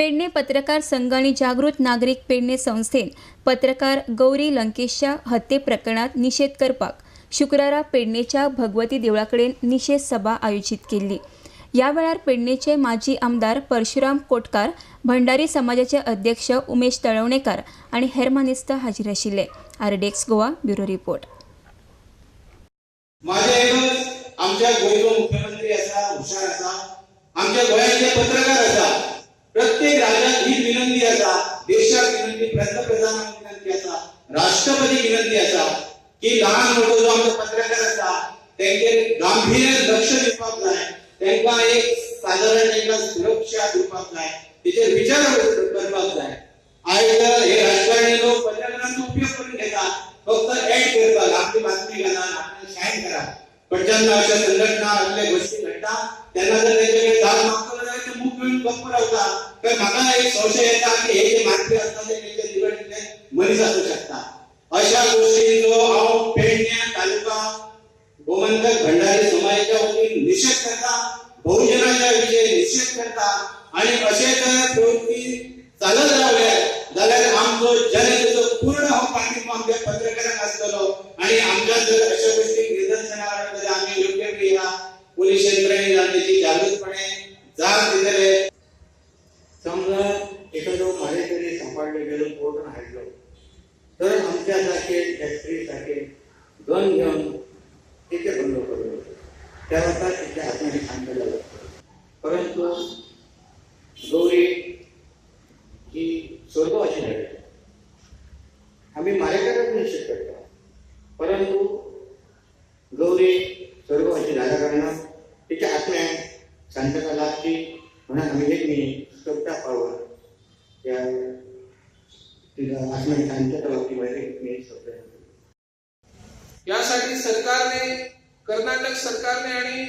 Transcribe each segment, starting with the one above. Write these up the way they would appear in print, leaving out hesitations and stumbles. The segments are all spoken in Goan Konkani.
पेडणे पत्रकार संघ आनी जागृत नागरीक पेडणे संस्थेन पत्रकार गौरी लंकेशच्या हत्ये प्रकरणात निशेध करपाक शुक्रारा पेडणेच्या भगवती देवळा कडेन निशेध सभा आयोजीत केल्ली. ह्या वेळार पेडणेचे माजी आमदार परशुराम कोटकार, भंडारी समाजाचे अध्यक्ष उमेश तळवणेकार आनी हेर मानेस्त हाजीर आशिल्ले. RDX Goa bureau report. माझे एकच, आमच्या गोंयचो मुख्यमंत्री आसा, हुशार आसा, आमच्या गोंयाचे पत्रकार आसा. प्रत्येक राज्यात ही विनंती आसा, देशाक विनंती, पंतप्रधानाक विनंती आसा, राष्ट्रपती विनंती आसा की लहान मोठो जो आमचो पत्रकार आसा तेंचेर गांभीर्य लक्ष दिवपाक जाय. तेंकां एक सादारण तेंकां सुरक्षा दिवपाक जाय, तेचेर विचार करपाक जाय. आयज हे राजकारणी लोक पत्रकारांचो उपयोग करून घेता, फक्त ऍड करपाक, आपली बातमी घाला, आपल्याला शायन करा. पण जेन्ना अशा संघटना, असल्या गोष्टी घडटा तेन्ना जर तेंचे दाद मागतलो जाल्यार ते मुख घेवन गप्प रावता. तर म्हाका एक संशय येता की हे जे मारपी आसता ते तेंच्या निवडिल्ले मनीस आसूं शकता. अशा गोष्टींचो हांव पेडण्या तालुका गोमंतक भंडारी समाजाच्या वतीन निषेध करता, बहुजनाच्या विषयी निषेध करता. आणि अशे जर प्रवृत्ती चालत रावल्या जाल्यार आमचो जनतेचो पूर्ण हो पाठिंबो आमच्या पत्रकारांक आसतलो. आणि आमच्या जर अशा गोष्टी निदर्शनाक हाडत जाल्यार आमी योग्य ह्या पोलीस यंत्रणेन तेची जागृतपणे जाग दितले. समजा एखादो मारेकरी सापडले गेलो, कोर्टान हाडलो, तर आमच्या सारखे, एस सारखे गन घेवन तेचेर हल्लो करूं त्या वता तेच्या हातांनी शांतता लागता. परंतु गौरी ही स्वर्गवासी झाली. आम्ही मारेकऱ्याक निषेध करता, परंतु गौरी स्वर्गवासी झाल्या कारणान तिच्या आत्म्याक शांतता लागची म्हणून आमी एक न्ही करता पावर त्या तिच्या आत्म्याक शांतता लागची म्हणून एक न्ही सगळें. यासाठी सरकारने, कर्नाटक सरकारने आणि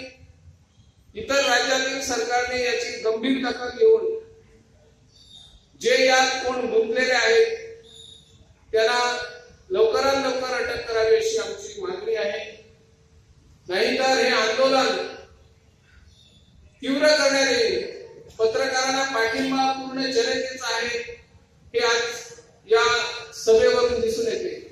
इतर राज्यातील सरकारने याची गंभीर दखल घेऊन जे यात कोण गुंतलेले आहेत त्यांना लवकरात लवकर अटक करावी अशी आमची मागणी आहे. नाहीतर हे आंदोलन तीव्र करण्यात येईल. पत्रकारांना पाठिंबा पूर्ण जनतेचा आहे हे आज या सभेवरून दिसून येते.